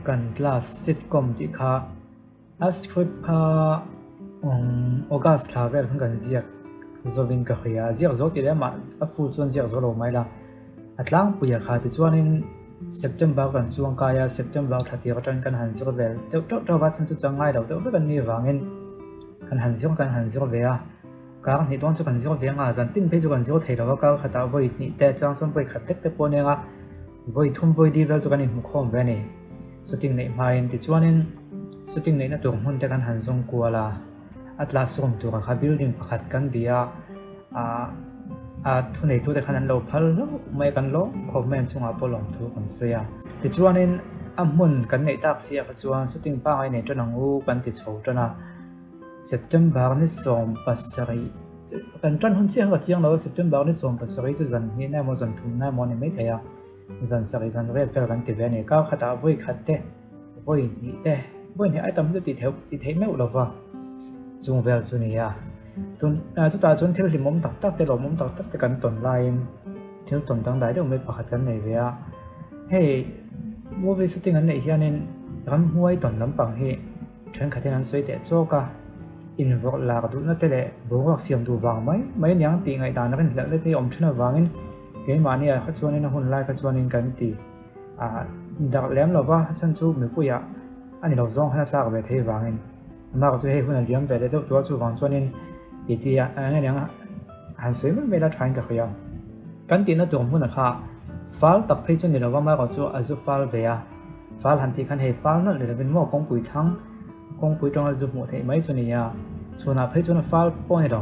Kan Class Sitcom tih kha a script kha August thla vel khan kan ziak zovin ka hria a, ziak zo tih leh amah a full chuan ziak zo lo mai la, a tlangpuia kha tichuanin September kan chuang kai a, September thla tir atangin kan han zir vel deuh teuh teuh va, chhan chu chang ngai lo deuh vek an nih avangin kan han zir kan han zir ve a. Kar hnih dawn chu kan zir ve anga, zan tin phei chu kan zir thei lo a, kar khatah vawi hnih te chang chuan vawi khat lek te pawh a nia, vawi thum vawi li vel chu kan inhmu khawm ve a ni. Shooting neih hmain tichuanin shooting neihna tur hmun te kan han zawng kual a, a classroom tura kha building pakhat kan bih a, ah a thuneitute khan an lo phal hlauh mai a, kan lawm khawp mai an chungah pawh lawmthu kan sawi a. Tichuanin a hmun kan neih tak siah kha chuan shooting pangngai nei tan ang u kan ti chho tan a. September ni 17 kan tan hun chiah kha ka chiang lo a, September ni 17 chu zan hnih na emaw zan thum na emaw a ni maithei a, zan sarih zan riat vel kan ti ve a ni. Kar khatah vawi khat te, vawi hnih te, vawi hnih ai tam chu tih theih tih theih meuh lo va, chung vel chu ni a. Tun chutah chuan thil hlimawm tak tak te lawmawm tak tak te kan tawn laiin thil tawn dangdai deuh mai pakhat kan nei ve a, hei movie shooting an neih hianin ramhuai tawn lampang hi Thenkhatin an sawi teh chawk a, invawrh lak duhna te leh boruak siam duh vang mai mai aniang tih ngaihdan rinhlelhna te awm thin avangin keimahni ah kha chuanin a hun lai kha chuanin kan ti a darh lem lo va, a chhan chu mipuiah a ni lo zawng khan a tlak ve thei vangin amah chu hei hun a liam ve leh deuh tur a chuvang chuanin ti ti a eng aniang han sawi mai mai la thain ka hria. Kan tihna tur hmunah kha fal tak phei chu ni lo va, amaherawhchu chu a zu fal ve a. Fal han tih khan hei fal nalh ni lovin maw kawngpui thlang, kawngpui tawng a zu hmuh theih mai chu ni a, chhunah phei chuan a fal pawh a ni lo.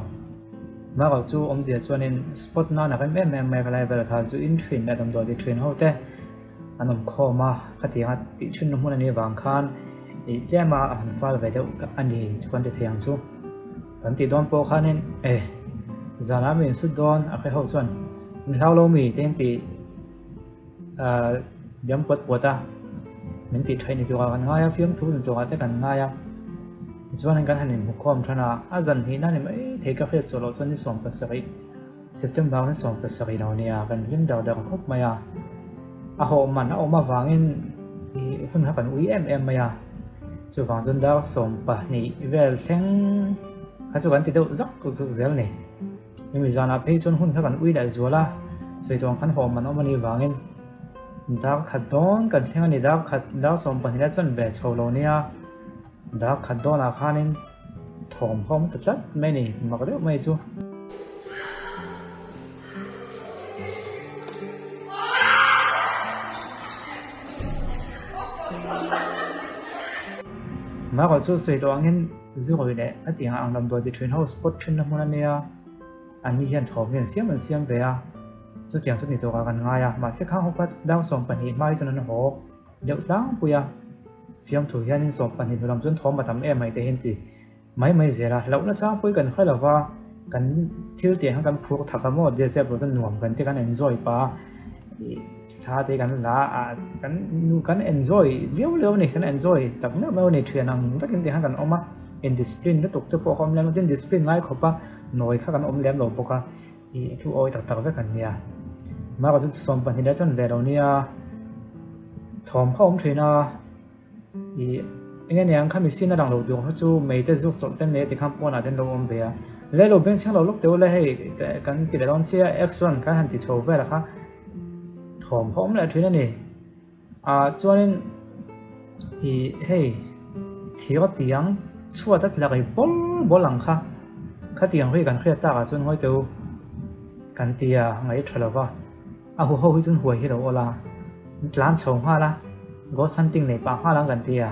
Amaherawhchu chu awmzia chuanin spot nan a rem em em mai a, helai vel kha zu in thin leh damdawi ti thin ho te an awm khawm a, khatianga tih thinna hmun a nih avang khan ih tlem a han fal ve deuh a ni chu kan ti thei ang chu. Kan tih dawn pawh khanin e zanah mi insut dawn a hre ho chuan min hlau lo mi te an ti ahh diam puat puat a min tih theih ni turah kan ngai a fiamthu ni turah te kan ngai a tichuan kan han inhmukhawm than a a zan hnih na ni mai thei ka hriat suah loh chuan ni 17 September ni 17 lo nia kan hlim dar dar khawp mai a a hawh man a awm avangin ih hun kha kan ui em em mai a chuvang chuan dar 12 vel thleng kha chu kan ti deuh zak zuk zel a ni. Hemi zanah phei chuan hun kha kan ui leh zual a, sawi tuang khan hawh man awm a nih vangin dar khat dawn kan thleng a ni, dar khat dar 12 a chuan ve chho lo nia, dar khat dawnah khanin thawm kha awm ta tlat mai a ni, mak deuh mai chu. Marawh chu sawi tawh angin. Zurawi leh a tiangah ang damdawi ti thin ho spot thinna hmun a nia, an ni hian thawm hi an siam an siam ve a, chutiang chu ni turah kan ngai a, mahse khang ho kha dar 12 hma hi chuan an haw deuh tlangpui a, fiamthu hianin 12 hnu lam chuan thawm a tam em mai te hi an ti mai mai zel a, hlauhna changpui kan hre lova kan thil tih ang khan kan phur thak a maw zep zep lo chuan nuam kan ti kan enjoy pah a. Thla te kan la a, kan nu kan enjoy viau viau a ni, kan enjoy tak meuh meuh a ni, thian ang vekin tih khan kan awm a, indiscipline lutuk te pawh ka awm lem lo, tin discipline ngai khawp a nawi kha kan awm lem lo bawk a, ih thu awi tak tak vek an nia. Mahka chu 12 leh chuan ve lo nia, thawm kha awm thin a. Ih eng nge niang khami sin a lang lo tur kha chu mei te zuk chawlh te nei a tikhan pawnah te an lo awm ve a, le lo beng chheng lo lawk teh u le hei kan ti leh dawn sia action kan han ti chho vel a kha thawm kha awm leh thin a ni ah chuanin ih hei thir a tiang chhuat a tla rei bawl bawl ang kha khatiang hi kan hriat takah chuan ngawi teh u kan ti a ngaih tha lo va. A hu ho hi chuan huai hi lo awl a, an tlan chho nghal a, ghost hunting nei pah nghal ang kan ti a.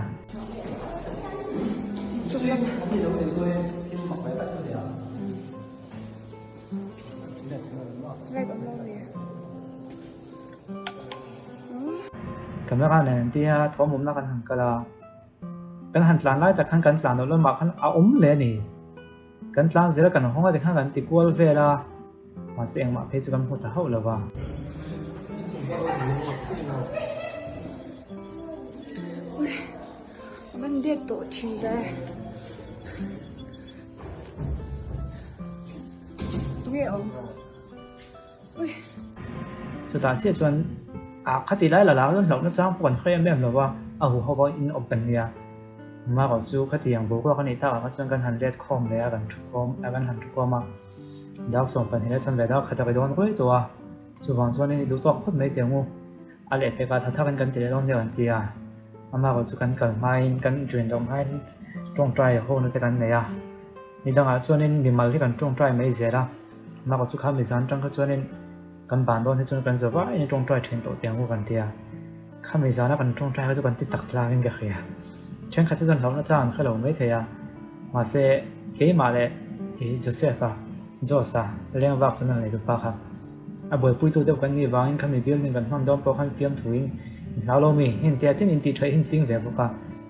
Camera nen an ti a, thawm awmna kan han kal a, kan han tlan lai tak khan kan tlan loh lamah khan a awm leh a ni. Kan tlang zel a kan hawng a tikhan kan ti kual vel a, mahse engmah phei chu kan hmu ta hauh lo va. Ui, a van det tawh thin ve. Tunge awm? Ui. Chutah chiah chuan a khati lai la la chuan hlauhna chang pawh kan hre em em lo va. a huho in awm kan nia. Amaherawh chu khatiang boruak a nih takah kha chuan kan han let khawm leh a, kan thu khawm a, kan han thu khawm a. Dar 12 leh chanve dar khat a ri dawn ruai tawh a, chuvang chuanin i duh tawk phawt mai teh ang u. A lehpekah tha thakin kan ti leh dawn deuh an ti a, amaherawh chu kan kal hmain kan inṭuin loh hmain ṭawngṭai hona te kan nei a. Ni dangah chuanin mimal hi kan ṭawngṭai mai zel a, amaherawh chu kha mizan ṭang kha chuanin kan ban dawn hi chuan kan za vaiin i ṭawngṭai ṭhin tawh teh ang u kan ti a. Khami zana kan ṭawngṭai kha chu kan ti tak tlangin ka hria. Ṭhenkhat chu chuan hlauhna chang an hre lo maithei a, mahse keimah leh i Joseph-a, Josh-a, leng vak chuan a nei dupa kha. A buaipuitu deuh kan nih vangin khami building kan hman dawn pawh khan fiamthuin in hlau lo mi, heng tia tin intih ṭhaih hin ching ve bawk a,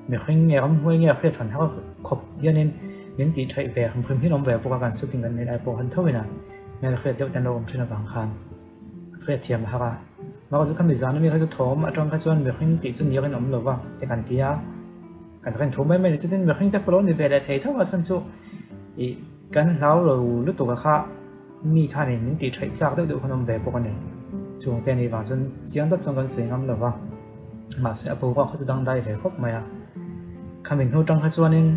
mihring nge ramhuai nge hriat han har khawp hianin min tih ṭhaih ve hrim hin awm ve bawk a, kan shooting kan neih lai pawh han tho in a hmel hriat deuh te an lo awm ṭhin avang khan. Hriat thiam a har a, mahse chu khami zana mi kha chu thawm atang kha chuan mihring tih chu nirin awm lo va te kan ti a, kan rin thu mai mai ni chutin mihring te pawh lo ni ve leh thei tho a chhan chu ih kan hlau lo lutuk a kha mi khanin min tih theih chak deuh deuh khan awm ve bawk a ni. Chung te nih vang chuan chiang deuh chuan kan sawi ngam lo va, mahse a boruak kha chu dangdai ve khawp mai a. Khami hnu tang kha chuanin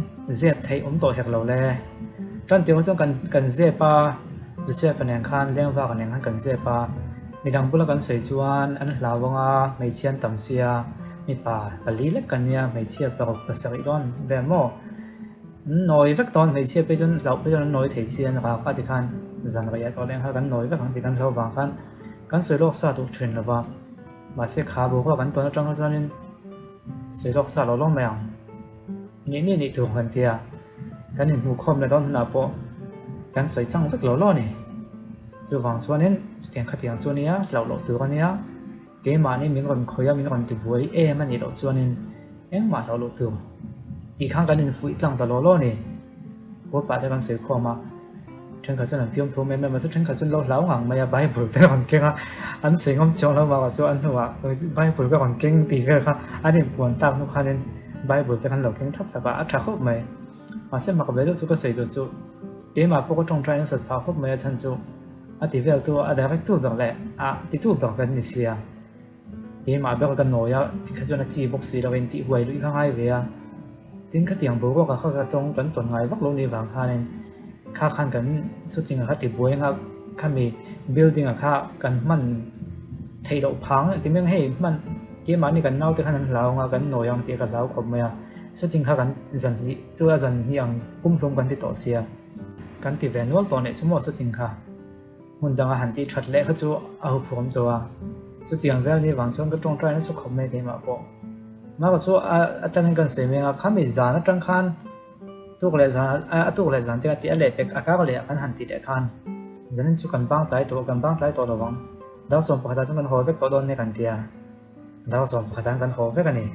zep theih awm tawh hek lo le. Tan tirh chuan kan kan zep a, Joseph-a nen khan Lengvaka nen khan kan zep a, midang bula kan sawi chuan an hlau ang a, hmeichhia an tam sia, mipa pali lek kan nia, hmeichhia paruk pasarih dawn vel maw? An nawi vek dawn, hmeichhia phei chuan hlauh phei chuan an nawi thei sia, an rak a tikhan zan rei ah tawh leng kha kan nawi vek ang tih kan hlau vang khan kan sawi lawk sa duh thin lo va. Mahse kha boruak kan tawn atang kha chuanin sawi lawk sa lo lo mai ang. Nih nih nih tur kan tia kan inhmuh khawm leh dawn hunah pawh kan sawi tlang vek lo lo a ni. Chuvang chuanin chutiang khatiang chu a nia, hlauh loh tur a nia, keimahni min rawn khawih a, min rawn tibuai em a nih loh chuanin engmah hlauh loh tur tih khan kan infuih tlang ta lo lo a ni. Puapah te kan sawi khawm a, thenkhat chuan an fiamthu em em a, chu thenkhat chuan lo hlau ngang mai a, Bible te rawn keng a, an sawi ngam chiang lo mah chu an hnuah Bible ka rawn keng tih vel kha an inpuan tak hnu khanin Bible te khan lo keng thlap thlap a, a tha khawp mai. Mahse mak ve deuh chu ka sawi duh chu keimah pawh ka tawngtai nasat phah khawp mai a chhan chu a ti vel tu a direct tu ber leh a titu ber kan ni sia. Keimah ber ka nawi a, tikha chuan a chi bawk si lo in tih huai luih kha ngai ve a. Tin khatiang boruak ah kha ka tawng kan tawn ngai vak lo ni vang khanin kha khan kan shooting ah kha tibuai anga khami building ah kha kan hman theih loh phang ti mai ang hei hman keimahni kan naute khan an hlau anga kan nawi ang tih ka hlau khawp mai a. Shooting kha kan zan hnih chu a zan hnih ang pumhlum kan ti tawh sia. Kan ti ve nual tawh neih chu maw shooting kha. Hmun danga han tih that leh kha chu a huphurhawm tawh a, chutiang vel ni vang chuan ka tawngtai nasa khawp mai keimah pawh. Mahka chu a atangin kan sawi meng a, khami zan atang khan tuk leh zan a tuk leh zan te a tih a leh pek a kar leh ah kan han tih leh khan zanin chu kan bang tlai tawh kan bang tlai tawh lo vang, dar 11 ah chuan kan haw vek tawh dawn nia kan ti a. Dar 11 an kan haw vek a ni.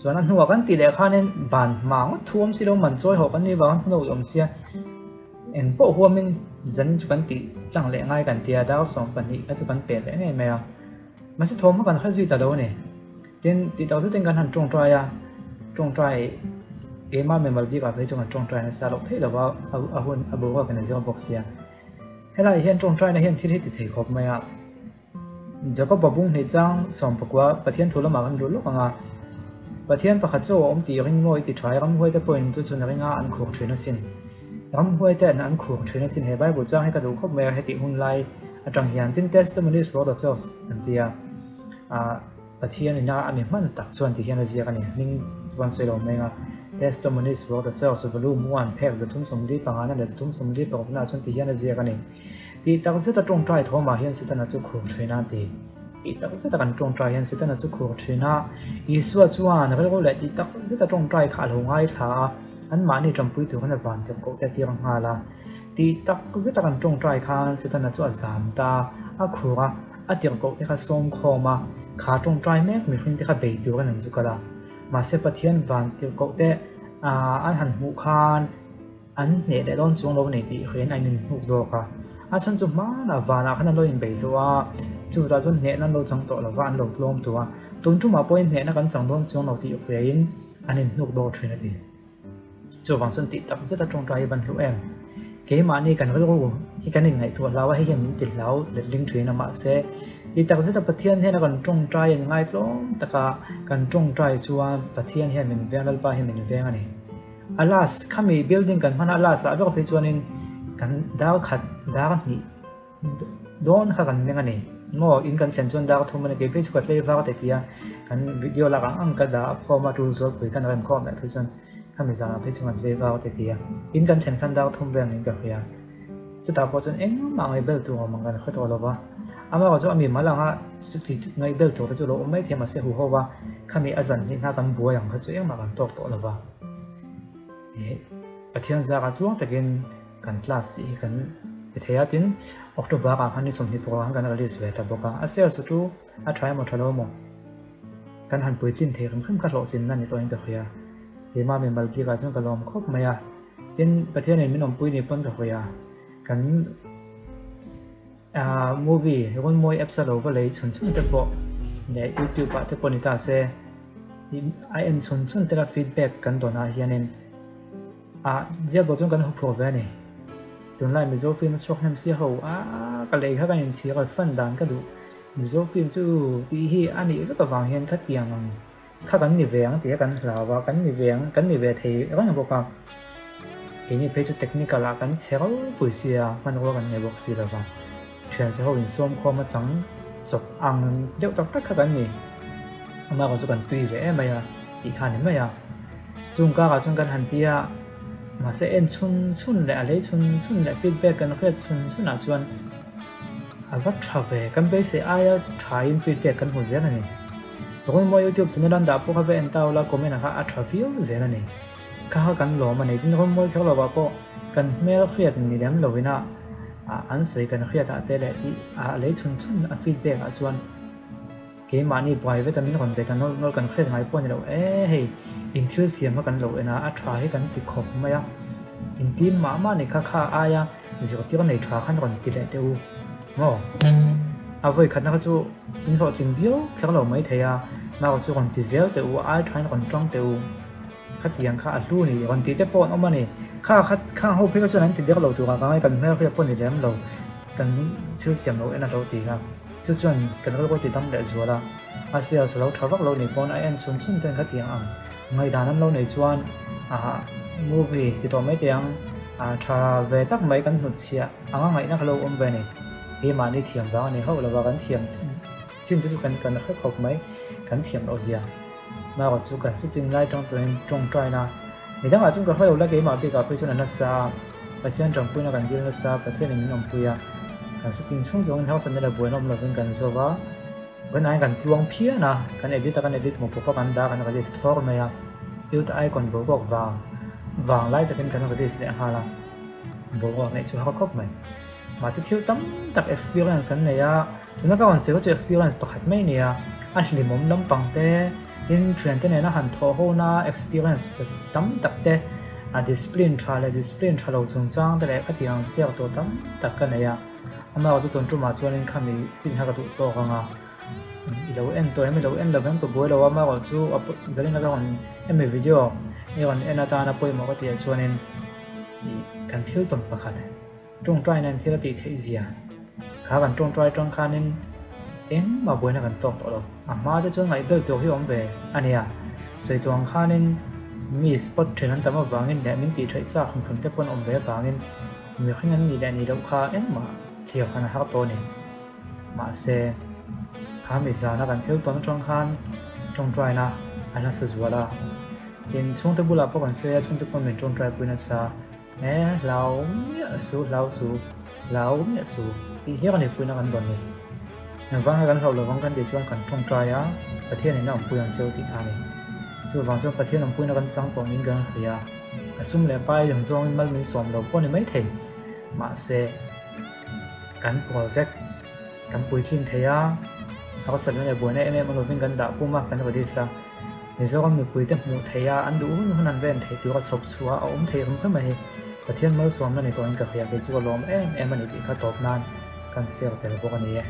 Chuan a hnuah kan tih leh khanin ban hma ngawt thu awm si lo, man chawi haw kan nih vang hnu i awm sia. Eng pawh huamin zanin chu kan tih tlang leh ngai kan tia, dar 12 kha chu kan pe leh ngei mai a. Mahse thawm kha kan hre zui ta lo a ni. Tin, tih tak zetin kan han tawngtai a, tawngtai keimah mimal bikah phei chuan kan tawngtai nasa loh theih lo va, a hun a boruak in a zir bawk sia. Helaiah hian tawngtaina hian thil hi ti thei khawp mai a. Jakob-a bung hnih chang 10 Pathian thu lamah kan lut lawk ang a. Pathian pakhat chu a awm tih ring maw i ti tha i, ramhuaite pawhin chu chhun a ringa an khur thin asin. Ramhuaite'n an khur thin asin he Bible chang hi ka duh khawp mai a hetih hun lai atang hian tin Testimonies for the Church an ti a. Ah Pathian ina a mi hman tak chuan ti hian a ziak a ni. Hming chu kan sawi lo mai ang a. Testimonies for the Church Volume 1 phek 345 na leh 336 na chuan ti hian a ziak a ni. Tih tak zeta tawngtai thawmah hian Setana chu khur thin a ti. Tih tak zeta kan tawngtai hian Setana chu khur thin a. Isua chuan rilru leh tih tak zeta tawngtai kha a lo ngaithla a, anmahni tanpui tur hian a van tirh koh te a tir nghal a. Tih tak zeta kan tawngtai khan Setana chu a zam ta a, a khur a, a tirh koh te kha sawm khawm a, kha tawngtai mek mihring te kha bei turin an zu kal a. Mahse Pathian van tirh koh te an han hmuh khan, An hneh leh dawn chuang lo a ni tih hriain a inhnuk zawk a. A chhan chu hmanah vanah khan an lo inbei tawh a, chutah chuan hnehna an lo chang tawh lo va, an lo tlawm tawh a. Tun tumah pawhin hnehna kan chang dawn chuang lo tih hriain an inhnuk dawk thin a ti. Chuvang chuan tih tak zeta tawngtai hi van hlu em? Keimahni kan rilru hi kan inngaihtuah hlau a, hei hian min ti hlau letling thin a, mahse. Ti tak zeta Pathian hnena kan tawngtai in ngaitlawm taka kan tawngtai chuan Pathian hian min veng, Lalpa hian min veng a ni. A last khami building kan hman a, a last ah vek phei chuanin kan dar khat dar hnih dawn kha kan meng a ni. Maw in kan thlen chuan dar thum a ni, kei phei chu ka tlei var te tia kan video lak ang ang ka dah a khawm a tul zualpui kan rem khawm leh phei chuan khami zanah phei chu kan tlei var te tia in kan thlen khan dar thum vel niin ka hria. Chutah pawh chuan engmah ngaihbel tur awm ang kan hre tawh lo va, amaherawh chu a mi mal anga chuti ngaihbel tur te chu lo awm mai thei mahse huho va, khami a zan hnih hna kan buai ang kha chu engmah kan tawk tawh lo va. Ih Pathian zara tluang takin kan class tih hi kan ti thei a, tin October ah khan ni 20 pawh khan kan release ve ta bawk a, a sales chu a tha emaw tha lo emaw kan han puitlin thei hrim hrim kha hlawhtlinna ni tawhin ka hria, keimah mi mal bikah chuan ka lawm khawp mai a. Tin, Pathianin min awmpui ni pawn ka hawi a, kan movie Runmawi apps a lo va lei chhun chhun te pawh leh YouTube ah te pawh ni ta se, a en chhun chhun tela feedback kan dawn ah hianin ah ziak bo chuan kan huphurh ve a ni. Tunlai Mizo film a chhuak hnem sia ho a ka lei kha kan inchhir a fan dan ka duh Mizo film chu tih hi a nih vek avang hian khatiang ang Kha kan ni ve ang tih a kan hlau a, kan ni ve ang, kan ni ve thei reng bawk a. Keini phei chu technical ah kan che ropui sia, hmanrua kan nei bawk si lo va. Thianse ho insawm khawm a chang chawp ang deuh tak tak kha kan ni. Amaherawh chu kan tui ve em mai a tih kha a ni mai a. Chung karah chuan kan han ti a, mahse en chhun chhun leh a lei chhun chhun leh feedback kan hriat chhun chhunah chuan, A va tha ve, kan beisei aia thain feedback kan hmu zel a ni. Runmawi YouTube channel an dah pawh kha va en ta ula comment ah kha a tha viau zel a ni. Kha kha kan lawm a ni, tin runmawi kher lovah pawh kan hmel hriat ni lem lovin a an sawi kan hriat ah te leh tih a lei chhun chhun a feedback ah chuan Keimahni private a min rawn ve ta nawlh nawlh kan hriat ngai pawh a ni lo e, hei in thil siam kha kan lo en a, a tha hi kan ti khawp mai a, in team mah mah ni kha kha aia zirtir nei tha khan rawn ti leh teh u maw? A vawi khatna kha chu in hlawhtling viau kher lo mai thei a, nau chu rawn ti zel teh u, a ai thain rawn tang teh u, khatiang kha a hlu ni rawn tih te pawh an awm a ni, kha kha khang ho phei kha chuan an ti der lo turah ka ngai kan hmelhriat pawh ni lem lo, kan thil siam lo en a lo ti kha. Chu chuan kan rilru ti dam leh zual a, a sales lo tha vak lo ni pawn a en chhun chhun ten khatiang ang ngaihdan an lo nei chuan ah movie ti tawh mai teh ang ah tha ve tak mai kan hnutchhiah anga ngaihna kha lo awm ve a ni. Hi mahni thiam vang a ni hauh lova kan thiam chin te chu kan kan hre khawp mai kan thiam loh zia. Marawh chu kan shooting lai tang turin tawngtaina midangah chuan ka hre lo la keimah bikah phei chuan a nasa a. Pathian tanpuina kan dil nasa, Pathianin min awmpui a, kan sitting chhung zawngin harsatna leh buaina awm lovin kan zo va, vawiinah hian kan tluang phian a, kan edit a, kan edit hmuh pawh kha kan dah a, kan release thawr mai a, youth icon boruak vang vang lai takin kan release leh nghal a, boruak neih chu har khawp mai. Mahse thil tam tak experience an nei a, tuna ka rawn sawi kha chu experience pakhat mai a ni a, a hlimawm lampang te, tin thiante nena han thawh hona experience tam tak te, a discipline tha leh discipline tha lo chungchang te leh khatiang ang siak tur tam tak ka nei a, amaherawh chu tun tumah chuanin khami chin kha ka duh tawk ang a, i lo en tawh em i lo en lo em ka buai lo a, amaherawh chu a zalin ka rawn hemi video i rawn en atana pawimawh ka tih ah chuanin ih kan thil tawn pakhat. Tawngtaina in thil a tih theih zia kha kan tawngtai atang khanin engmah buaina kan tawk tawh lo. A hma te chuan ngaihbel tur hi awm ve a nia. Sawi tur ang khanin mi spot then an tam avangin leh min tih theih chak hrim hrim te pawh an awm ve avangin mihring an nih leh nih loh kha engmah thlir khan a har tawh a ni. Mahse, kha mi zana kan thil tawn atang khan tawngtaina a nasa zual a. Tin, chhungte bulah pawh kan sawi a, chhungte pawh min tawngtai pui nasa. He hlau miah su, hlau su, hlau miah su tih hian kan infuihna kan dawn ni. Engvanga kan hlauh lovang kan tih chuan kan tawngtai a, Pathian in a awmpui ang cheu tih kha a ni. Chuvang chuan Pathian awmpuina kan chang tawh niin kan hria a, a sum leh pai dang zawngin mal min sawm lo pawh ni maithei. Mahse, kan project kan puitlin thei a, harsatna leh buaina em em a lovin kan dah pum a, kan release a. Mizoram mipuite hmuh theih a, an duh hun hun an ven theih tura chhawp chhuah a awm thei reng reng mai hi Pathian malsawmna ni tawhin ka hria kei chu ka lawm em em a ni tih kha tawp nan kan share tel bawk a ni e.